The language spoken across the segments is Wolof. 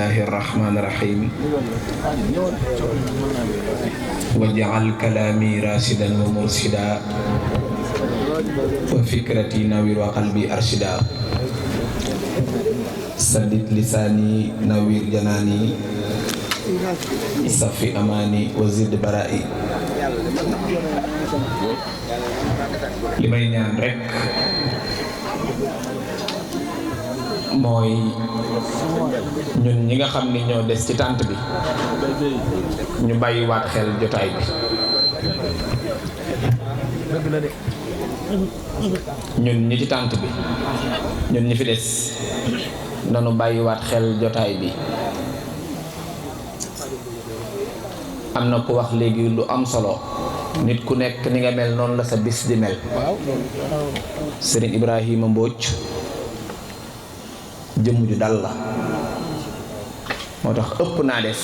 bismillahi irrahmani irrahim waj'al kalami rasidan wa mursida wa fikrati nawir wa qalbi arshida saddid lisani nawir janani safi amani wa zid bara'i. li may ñaan rek mooy ñun ñi nga xam ni ñoo des ci tànt bi ñu bàyyiwaat xel jotaay bi. ñun ñi ci tànt bi ñun ñi fi des nanu bàyyiwaat xel jotaay bi. am na ku wax léegi lu am solo, nit ku nekk ni nga mel noonu la sa bis di mel. Sëriñ Ibrahima Mbodj jëmm ju dal la, moo tax ëpp naa def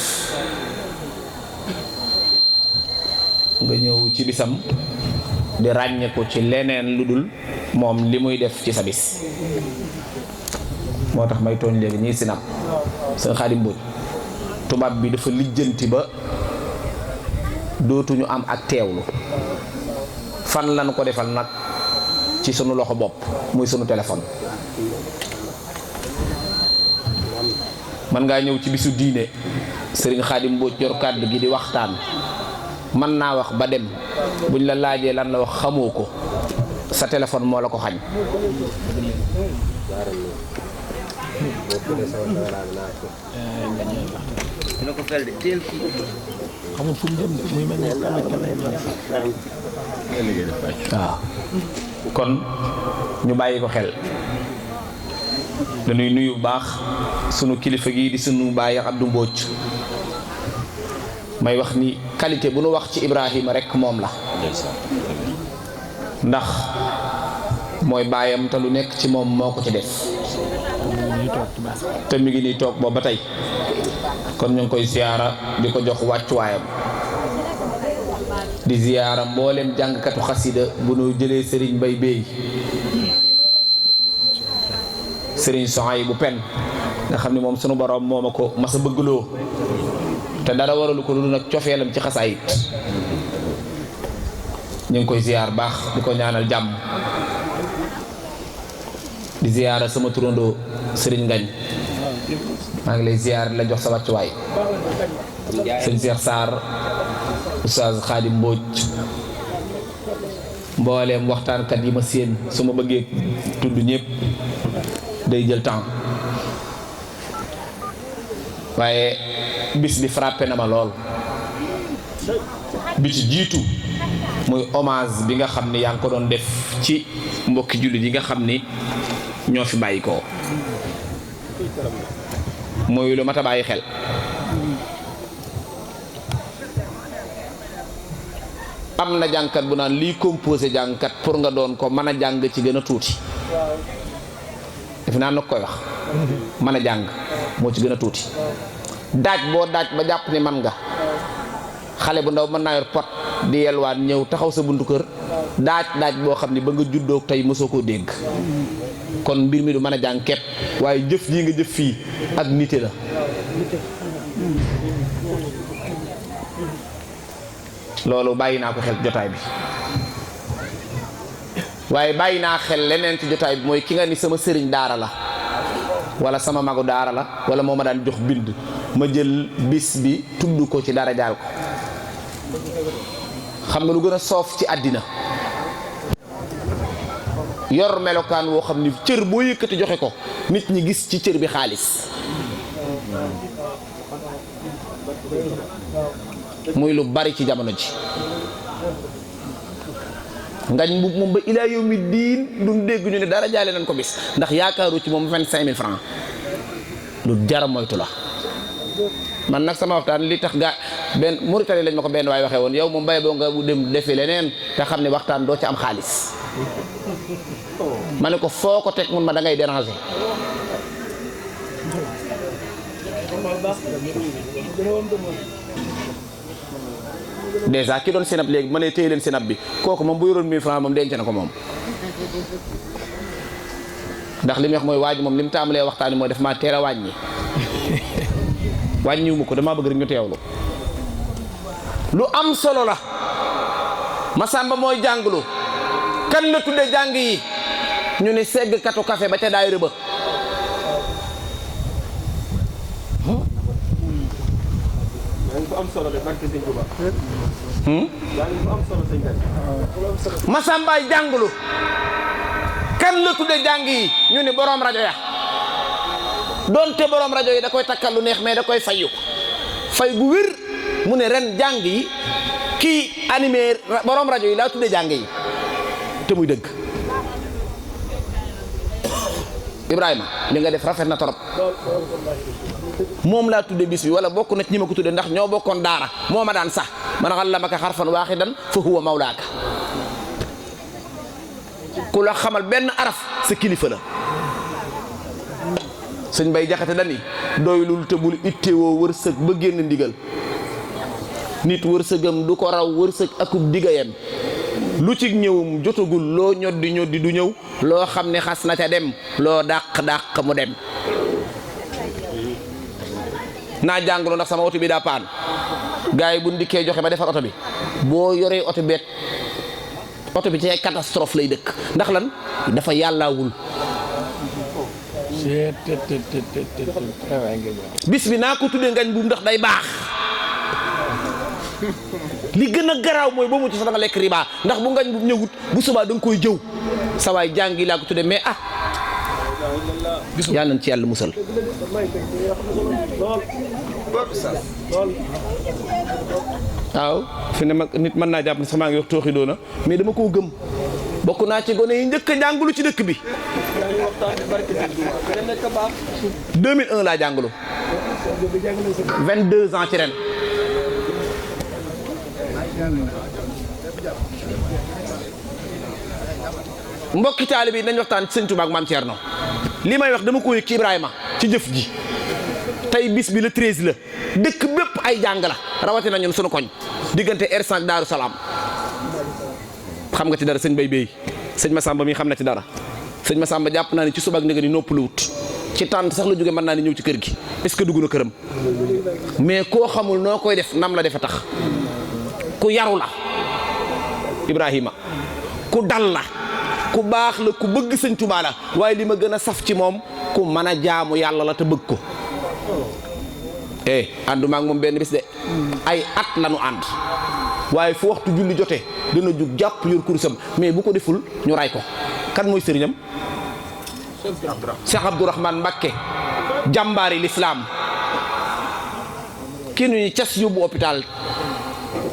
nga ñëw ci bisam di ràññeeku ci leneen lu dul moom li muy def ci sa bis. moo tax may tooñ léegi ñii sinap sëñ Xaadim Mbodj tubaab bi dafa lijjanti ba dootuñu am ak teewlu. fan lañu ko defal nag? ci sunu loxo bopp, muy sunu téléphone. man ngaa ñëw ci bisu diine sëriñ Xaadim Mbodj yor kàddu gi di waxtaan, mën naa wax ba dem, buñ la laajee lan la wax xamoo ko, sa téléphone moo la ko xañ. waaw kon ñu bàyyi ko xel. dañuy nuyu bu baax sunu kilifa gi di sunu baay Abdou Mbodj. may wax ni qualité bu nu wax ci Ibrahima rekk moom la, ndax mooy baayam te lu nekk ci moom moo ko ci def, te mi ngi nii toog boobu ba tey. kon ñu ngi koy ziyaara di ko jox wàccuwaayam, di ziyaara mboolem jàngkatu xasida bu nu jëlee Serigne Bay Béy, Serigne Sohay bu pen nga xam ne moom sunu borom moo ma ko mas a bëggloo, te dara waralu ko lu nag cofeelam ci xasaayit. ñu ngi koy ziyaar baax di ko ñaanal jàmm. di ziyaara sama turandoo Serigne Ngañ, maa ngi lay ziyaar la jox sa wàccuwaay. sëñ Cheikh Sarr, Oustaz Xaadim Mbodj, mbooleem waxtaankat yi ma séen su ma bëggee tudd ñëpp day jël temps, waaye bis bi frappé na ma lool. bi ci jiitu muy hommage bi nga xam ni yaa ngi ko doon def ci mbokki jullit yi nga xam ni ñoo fi bàyyi ko, mooy lu mat a bàyyi xel. am na jàngkat bu naan lii composé jàngkat pour nga doon ko mën a jàng ci gën a tuuti. defe naa nag koy wax mën a jàng moo ci gën a tuuti. daaj boo daaj ba jàpp ni man nga, xale bu ndaw mën naa yor pot di yelwaan ñëw taxaw sa buntu kër daaj boo xam ni ba nga juddoo tey mosoo koo dégg. kon mbir mi du mën a jàng kepp, waaye jëf jii nga jëf fii ak nite la. loolu bàyyi naa ko xel jotaay bi, waaye bàyyi naa xel leneen ci jotaay bi mooy ki nga ni sama sëriñ daara la wala sama magu daara la wala moo ma daan jox bind, ma jël bis bi tudd ko ci dara jaal ko. xam nga lu gën a soof ci àddina, yor melokaan woo xam ni cër boo yëkkati joxe ko nit ñi gis ci cër bi xaalis. muy lu bari ci jamono ji. Ngañ Mbuub moom ba ilaa yawmi diin duñ dégg ñu ne dara jaale nañ ko bis, ndax yaakaaru ci moom 25 000 francs. lu jar moytu la. man nag sama waxtaan li tax gaa benn Mauritanie lañ ma ko benn waay waxee woon, yow moom bay boo nga dem defi leneen te xam ne waxtaan doo ci am xaalis. ma ne ko foo ko teg mun ma da ngay déranger. déjà ki doon sinap léegi ma ne téye leen sinap bi, kooku moom bu yoroon 1000 francs moom denc na ko moom. ndax li muy wax mooy waaj moom li mu tàmbalee waxtaan mooy def maa teel a wàññi. wàññiwuma ko damaa bëgg rek ñu teewlu lu am solo la. Masamba mooy jànglu kan la tudde jàng yi ñu ne segg katu café ba ca daayira ba Masambaay jànglu kan la tudde jàng yi ñu ne borom rajo ya doonte borom rajo yi da koy takkal lu neex mais da koy fayu fay bu wér mu ne ren jàng yi kii animé borom rajo yi laa tudde jàng yi te muy dëgg Ibrahima li nga def rafet na torop moom laa tudde bis bi wala bokk na ci ñi ma ko tudde ndax ñoo bokkoon daara moo ma daan sax man allamaka xarfan waaxidan fa huwa mawlaaka ku la xamal benn araf sa kilifa la sëñ Bay Jaxate dani doylul te bul ittewoo wërsëg ba génn ndigal nit wërsëgam du ko raw wërsëg akub digayam lu ci ñëwum jotagul loo ñoddi du ñëw loo xam ne xas na ca dem loo dàq mu dem naa jàngaloo ndax sama oto bi daa paan gars yi bu ndikkee joxe ba defar oto bi boo yoree oto bi ci catastrophe lay dëkk ndax lan dafa yàllaawul bis bi naa ko tuddee ngañ bu ndax day baax li gën a garaaw mooy boo mucc sax da nga lekk riba ndax bu ngañ bu ñëwut bu subaa da nga koy jëw sa waay jàngi laa ko tuddee mais yàlla nañ ci yàlla musal waaw fi ne mag nit mën naa jàpp ne sax maa ngi wax tooxi doona mais dama koo gëm bokk naa ci gone yi njëkk a jàngulu ci dëkk bi 2001 laa jàngulu 22 ans ci ren mbokki taalibe yi nañ waxtaan ci sëñ Tuubaa ak Maam Cerno li may wax dama ko yëg ci Ibrahima ci jëf ji tey bis bi le 13 la dëkk bépp ay jàng la rawatina ñun sunu koñ diggante R5 Daaru Salaam xam nga ci dara sëñ Bay sëñ Masamba mi xam na ci dara sëñ Masamba jàpp naa ne ci suba ak ndege ni noppaluwut ci tànt sax la jóge mën naa ni ñëw ci kër gi est-ce que dugg na këram mais koo xamul noo koy def nam la defe tax ku yaru la Ibrahima ku dal la ku baax la ku bëgg sëñ Tuubaa la waaye li ma gën a saf ci moom ku mën a jaamu yàlla la te bëgg ko ànduma ak moom benn bis de ay at la nu ànd waaye fu waxtu julli jotee dina jug jàpp yor kursam mais bu ko deful ñu ray ko kan mooy sëriñam Cheikh Abdourahmane Mbacké jàmbaari l'islam kii nu ñu cas yóbbu hôpital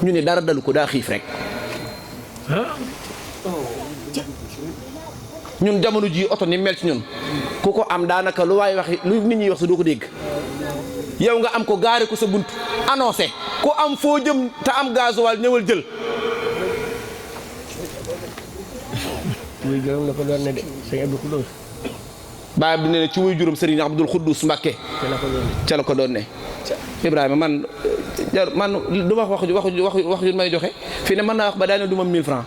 ñu ne dara dalu ko daa xiif rek ñun jamono ji oto ni mel ci ñun ku ko am daanaka lu waay wax lu nit ñi wax sa doo ko dégg yow nga am ko gaare ko sa bunt annoncé ku am foo jëm te am gasoil ñëwal jël muy gërëm la ko doon ne de sëñ Abdou Khoudous baay bi ne ci wuy juróom Serigne Abdoul Khoudous Mbacké ca la ko doon ne Ibrahima man du ma wax yu may joxe fii ne mën naa wax ba daane du ma 1000 francs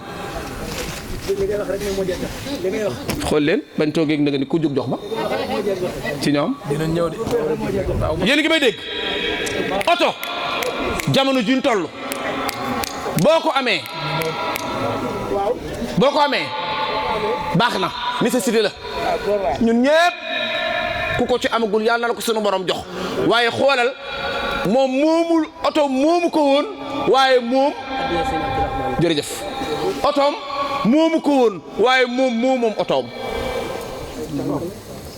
li ngay wax rek moom moo jël li ngay wax xool leen bañ toogee nga ni ku jóg jox ma ci ñoom dina ñëw de yéen ngi may dégg oto jamono juñ toll boo ko amee baax na nécessité la ñun ñëpp ku ko ci amagul yàlla na la ko sunu borom jox waaye xoolal moom moomul oto moomu ko woon waaye moom jërëjëf otoom moomu ko woon waaye moom otoom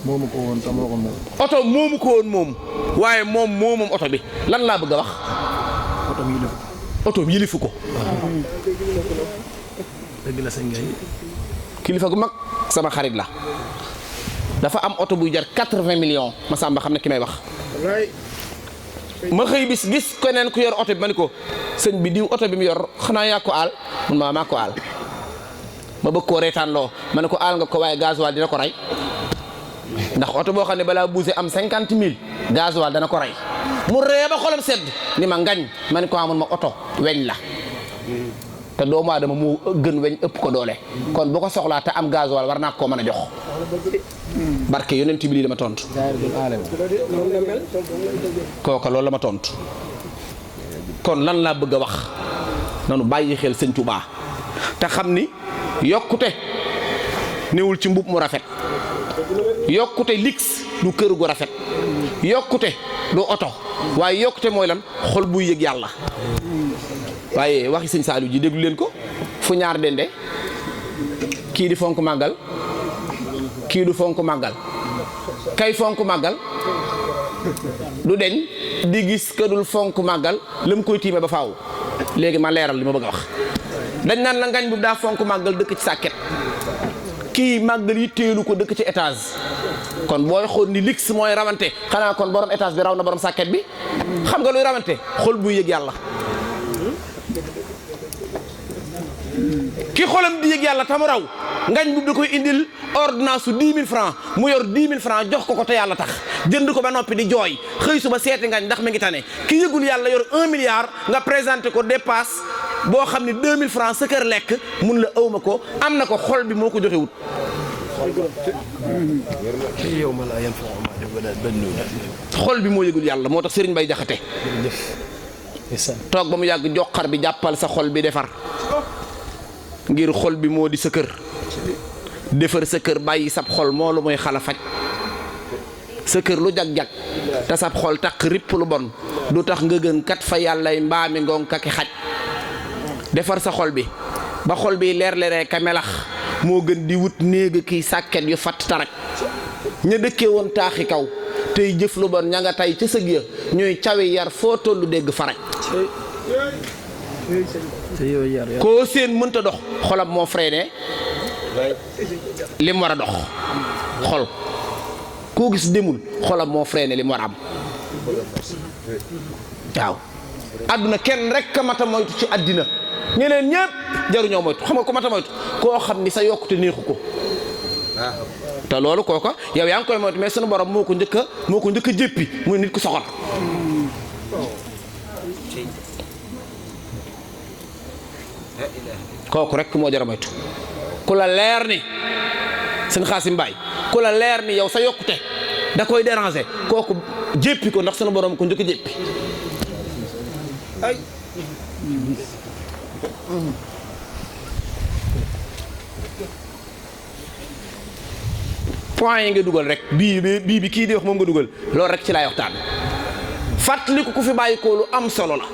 moomu ko woon sama ko moom oto moomu ko woon moom waaye moom oto bi lan laa bëgg a wax otoom yilifu ko dëgg la sëñ Gaye kilifa gu mag sama xarit la dafa am oto buy jar 80 millions Masamba xam ne ki may wax ma xëy bis gis keneen ku yor oto bi ma ni ko sëñ bi diw oto bi mu yor xanaa yaa ko aal mun ma maa ko aal ma bëgg koo reetaan loo ma ne ko aal nga ko waaye gasoil dina ko rey ndax oto boo xam ne balaa buuse am 50 000 gasoil dana ko rey mu ree ba xolam sedd ni ma ngañ ma ne ko amoon ma oto weñ la te doomu aadama moo gën weñ ëpp ko doole kon bu ko soxlaa te am gasoil war naa koo mën a jox barke yonent bi lii dama tontu kooka loolu la ma tontu kon lan laa bëgg a wax nanu bàyyi xel sëñ Tuubaa te xam ni yokkute newul ci mbub mu rafet yokkute lix du kër gu rafet yokkute du oto waaye yokkute mooy lan xol buy yëg yàlla waaye waxi sëñ Saliou ji déglu leen ko fu ñaar dende kii di fonk màggal kii du fonk màggal kay fonk màggal du deñ di gis ka dul fonk màggal la mu koy tiime ba faaw léegi ma leeral li ma bëgg a wax dañ naan la ngañ bu daa fonk màggal dëkk ci sàkket kii màggal yi teelu ko dëkk ci étage kon booy xool ni lix mooy rawante xanaa kon borom étage bi raw na borom sàkket bi xam nga luy rawante xol buy yëg yàlla ki xolam di yëg yàlla tamu raw ngañ bu da koy indil ordonnance su 10 000 francs mu yor 10 000 francs jox ko te yàlla tax jënd ko ba noppi di jooy xëy suba seeti ngañ ndax mi ngi tane ki yëgul yàlla yor 1 milliard nga présenté ko dépasse boo xam ne 2000 francs sa kër lekk mun la ëwma ko am na ko xol bi moo ko joxewut xol bi moo yëgul yàlla moo tax Serigne Bay Jaxate toog ba mu yàgg joxar bi jàppal sa xol bi defar ngir xol bi moo di sa kër defar sa kër bàyyi sab xol moo lu mooy xala faj sa kër lu jag-jag te sab xol takk ripp lu bon du tax nga gën kat fa yàllay mbaami ngoon kaki xaj defar sa xol bi ba xol bi leer ka melax moo gën di wut néega kiy sàkket yu fatt tarak ña dëkkee woon taaxi kaw tey jëf lu bon ña nga tey ca sëg ya ñuy cawi yar foo tollu dégg faraj koo seen mënta dox xolam moo freiné lim war a dox xol koo gis demul xolam moo freiné lim war a am waaw àdduna kenn rek a mata moytu ci àddina ñeneen ñëpp jaruñoo moytu xam nga ko mata moytu koo xam ni sa yokkute neexu ko te loolu kooka yow yaa ngi koy moytu mais sunu borom moo ko njëkk a jéppi muy nit ku soxor kooku rek moo jar a moytu ku la leer ni sëñ Xaasim Mbaay ku la leer ni yow sa yokkute da koy déranger kooku jéppi ko ndax sunu borom ko njëkk a jéppi ay point yi nga dugal rek bii bi kii di wax moom nga dugal loolu rek ci laay waxtaan fàttaliku ku fi bàyyi ko lu am solo la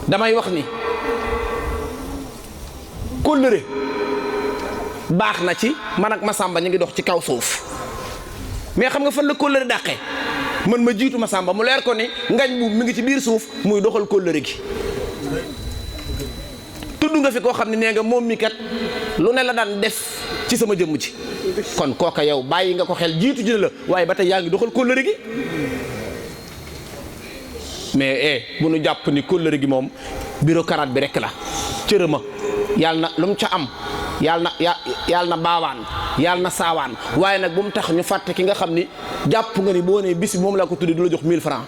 damay wax ni kóllëre baax na ci man ak Masamba ñu ngi dox ci kaw suuf mais xam nga fan la kóllëre dàqee man ma jiitu Masamba mu leer ko ni ngañ bu mi ngi ci biir suuf muy doxal kóllëre gi tudd nga fi koo xam ne nee nga moom mi kat lu ne la daan def ci sama jëmm ji kon kooka yow bàyyi nga ko xel jiitu ji la waaye ba tey yaa ngi doxal kóllëre gi mais bu nu jàpp ni kóllëre gi moom bureaucrate bi rek la cërëma yàlla na lu mu ca am yàlla na baawaan yàlla na saawaan waaye nag bu mu tax ñu fàtte ki nga xam ni jàpp nga ni boo nee bis bi moom laa ko tuddee du la jox 1000 francs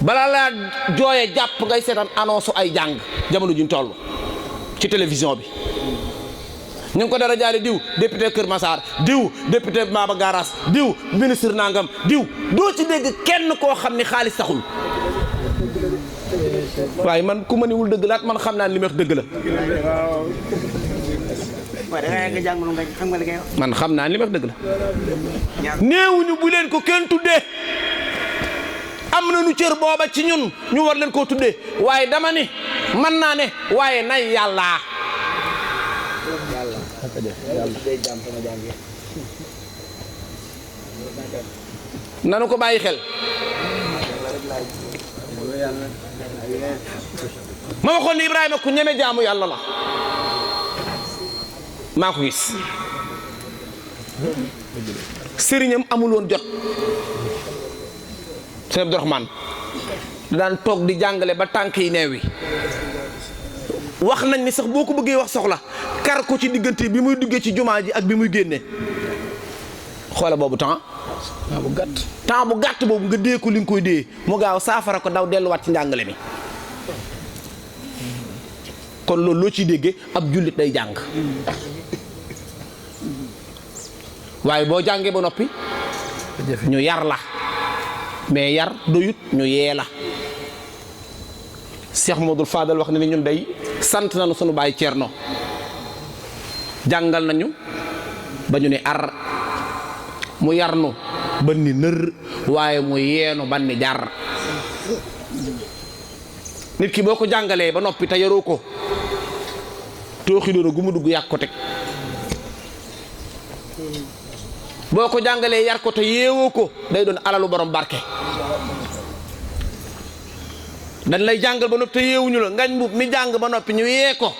bala laa jooye jàpp ngay seetaan annonce ay jàng jamono juñ toll ci télévision bi ñu ngi ko dara jaale diw député Kër Massar diw député Maba Garaas diw ministre nangam diw doo ci dégg kenn koo xam ni xaalis taxul waaye man ku ma niwul dëgg laat man xam naa li ma wax dëgg la man xam naa li ma wax dëgg la néewuñu bu leen ko kenn tuddee am na nu cër booba ci ñun ñu war leen koo tuddee waaye dama ni mën naa ne waaye nay yàlla nanu ko bàyyi xel ma waxoon ni Ibrahima ku ñeme jaamu yàlla la maa ko gis sëriñam amul woon jot sëñ Abdourahmane da daan toog di jàngale ba tànk yi neew yi wax nañ ni sax boo ko bëggee wax soxla kar ko ci diggante bi muy duggee ci jumaa ji ak bi muy génne xoola boobu temps bu gàtt boobu nga dee ko li nga koy dee mu gaaw saafara ko daw delluwaat ci njàngale mi kon loolu loo ciy déggee ab jullit day jàng waaye boo jàngee ba noppi ñu yar la mais yar doyut ñu yee la Cheikh Modou Fadal wax ne ni ñun day sant nañu sunu baay Cerno jàngal nañu ba ñu ni ar mu yar nu ba ni nër waaye mu yeenu ba ni jar nit ki boo ko jàngalee ba noppi te yaroo ko tooxi doona gu mu dugg yàq ko teg boo ko jàngalee yar ko te yeewoo ko day doon alalu borom barke dañ lay jàngal ba noppi te yeewuñu la ngañ mbub mi jàng ba noppi ñu yee ko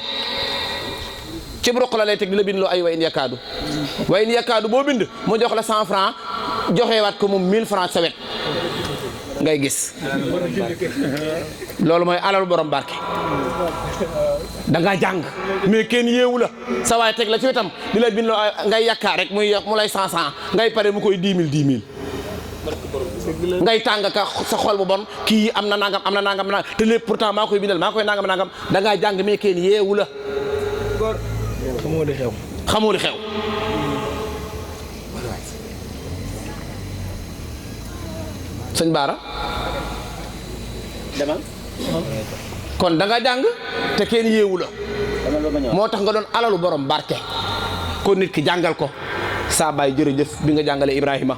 ci broq la lay teg di la bind loo ay way in yakaadu boo bind mu jox la 100 francs joxewaat ko moom 1000 francs sa wet ngay gis loolu mooy alalu borom barke da nga jàng mais kenn yeewu la sa waay teg la ci wetam di la bind loo ngay yakkaar rek mu lay 100 ngay pare mu koy 10 000 ngay tàng ka sa xol bu bon kii am na nangam te lépp pourtant maa koy bindal maa koy nangam da ngaa jàng mais kenn yeewu la xamoo li xew sëñ Baara demal kon da nga jàng te kenn yeewu la moo tax nga doon alalu borom barke kon nit ki jàngal ko saa baay jërëjëf bi nga jàngalee Ibrahima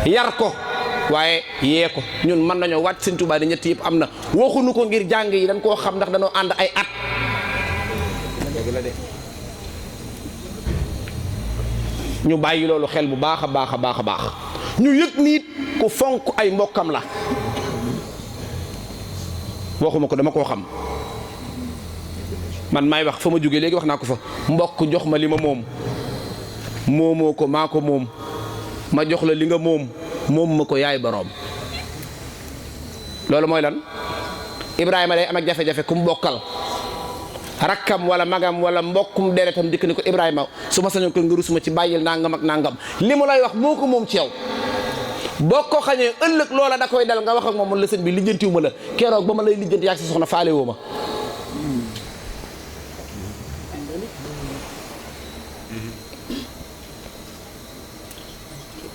yar ko waaye yee ko ñun mën nañoo wàcc sëñ Tuubaa di ñett yëpp am na waxuñu ko ngir jàng yi dañ koo xam ndax dañoo ànd ay at ñu bàyyi loolu xel bu baax a baax ñu yëg nit ku fonk ay mbokkam la waxuma ko dama koo xam man maay wax fa ma jógee léegi wax naa ko fa mbokk jox ma li ma moom moomoo ko maa ko moom ma jox la li nga moom ma ko yaay boroom loolu mooy lan Ibrahima day am ak jafe-jafe ku mu bokkal rakkam wala magam wala mbokkum deretam dikk ni ko Ibrahima su ma sañoon ko nga rusuma ci bàyyil nangam ak nangam li mu lay wax moo ko moom ci yow boo ko xañee ëllëg loola da koy dal nga wax ak moom la sëñ bi lijjantiwu ma la keroog ba ma lay lijjanti yaa sa soxna faale woo ma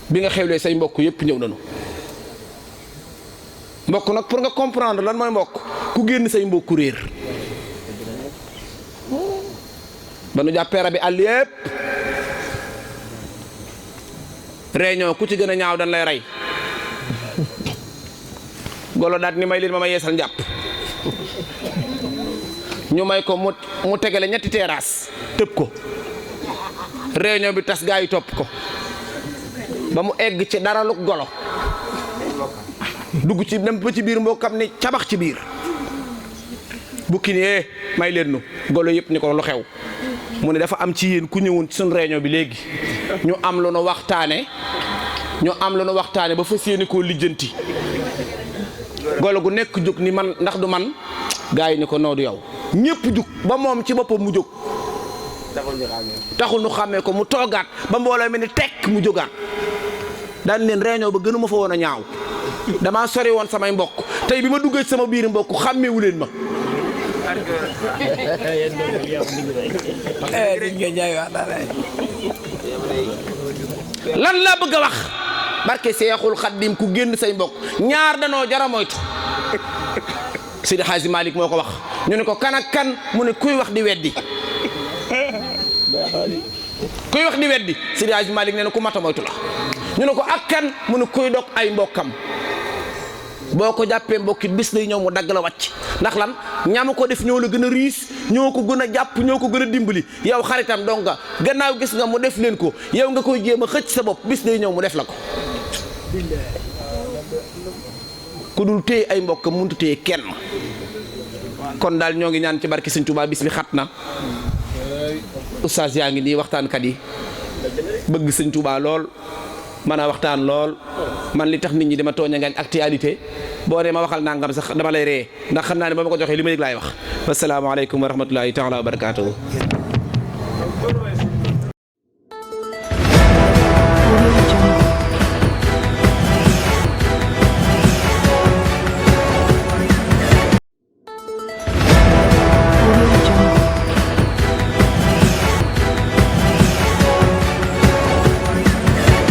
bi nga xewlee say mbokk yépp ñëw nañu mbokk nag pour nga comprendre lan mooy mbokk ku génn say mbokku réer ba nu jàppee rabi àll yépp réunion ku ci gën a ñaaw dañ lay rey golo daat ni may leen ma yeesal njàpp ñu may ko mu tegale ñetti terrasse tëb ko réunion bi tas gaa yi topp ko ba mu egg ci dara lu golo dugg ci dem ba ci biir mbokkam ni cabax ci biir bukki ni may leen nu golo yëpp ni ko lu xew mu ne dafa am ci yéen ku ñëwoon ci suñ réunion bi léegi ñu am lu nu waxtaane ba fas yéene koo lijjanti golo gu nekk jóg ni man ndax du man gaa yi ni ko noodu yow ñëpp jóg ba moom ci boppam mu jóg taxul ñu xàmmee ko mu toogaat ba mbooloo mi ni tekk mu jógaat daan leen réunion ba gënuma fa woon a ñaaw damaa sori woon samay mbokk tey bi ma duggee ci sama biir mbokk xàmmeewu leen ma lan laa bëgg a wax barke Seexul Xaddim ku génn say mbokk ñaar danoo jara moytu Seydi Hadji Malick moo ko wax ñu ne ko kan ak kan mu ne kuy wax di weddi kuy wax di weddi Seydi Hadji Malick nee na ku mata moytu la ñu ne ko ak kan mu ne kuy dog ay mbokkam boo ko jàppee mbokkit bis day ñëw mu dagg la wàcc ndax lan ñamu ko def ñoo la gën a riis ñoo ko gën a jàpp ñoo ko gën a dimbali yow xaritam donc nga gannaaw gis nga mu def leen ko yow nga koy jéem a xëcc sa bopp bis day ñëw mu def la ko ku dul téye ay mbokkam mënut a téye kenn kon daal ñoo ngi ñaan ci barke Sëñ Tuubaa bis bi xat na oustaz yaa ngi nii waxtaankat yi bëgg Sëñ Tuubaa lool mën a waxtaan lool man li tax nit ñi dama tooña ngañ actualité boo dee ma waxal nangam sax dama lay ree ndax xam naa ne ba ma ko joxee li ma yëg laay wax wasalaamaaleykum wa rahmatullahi taala wa barakaatuhu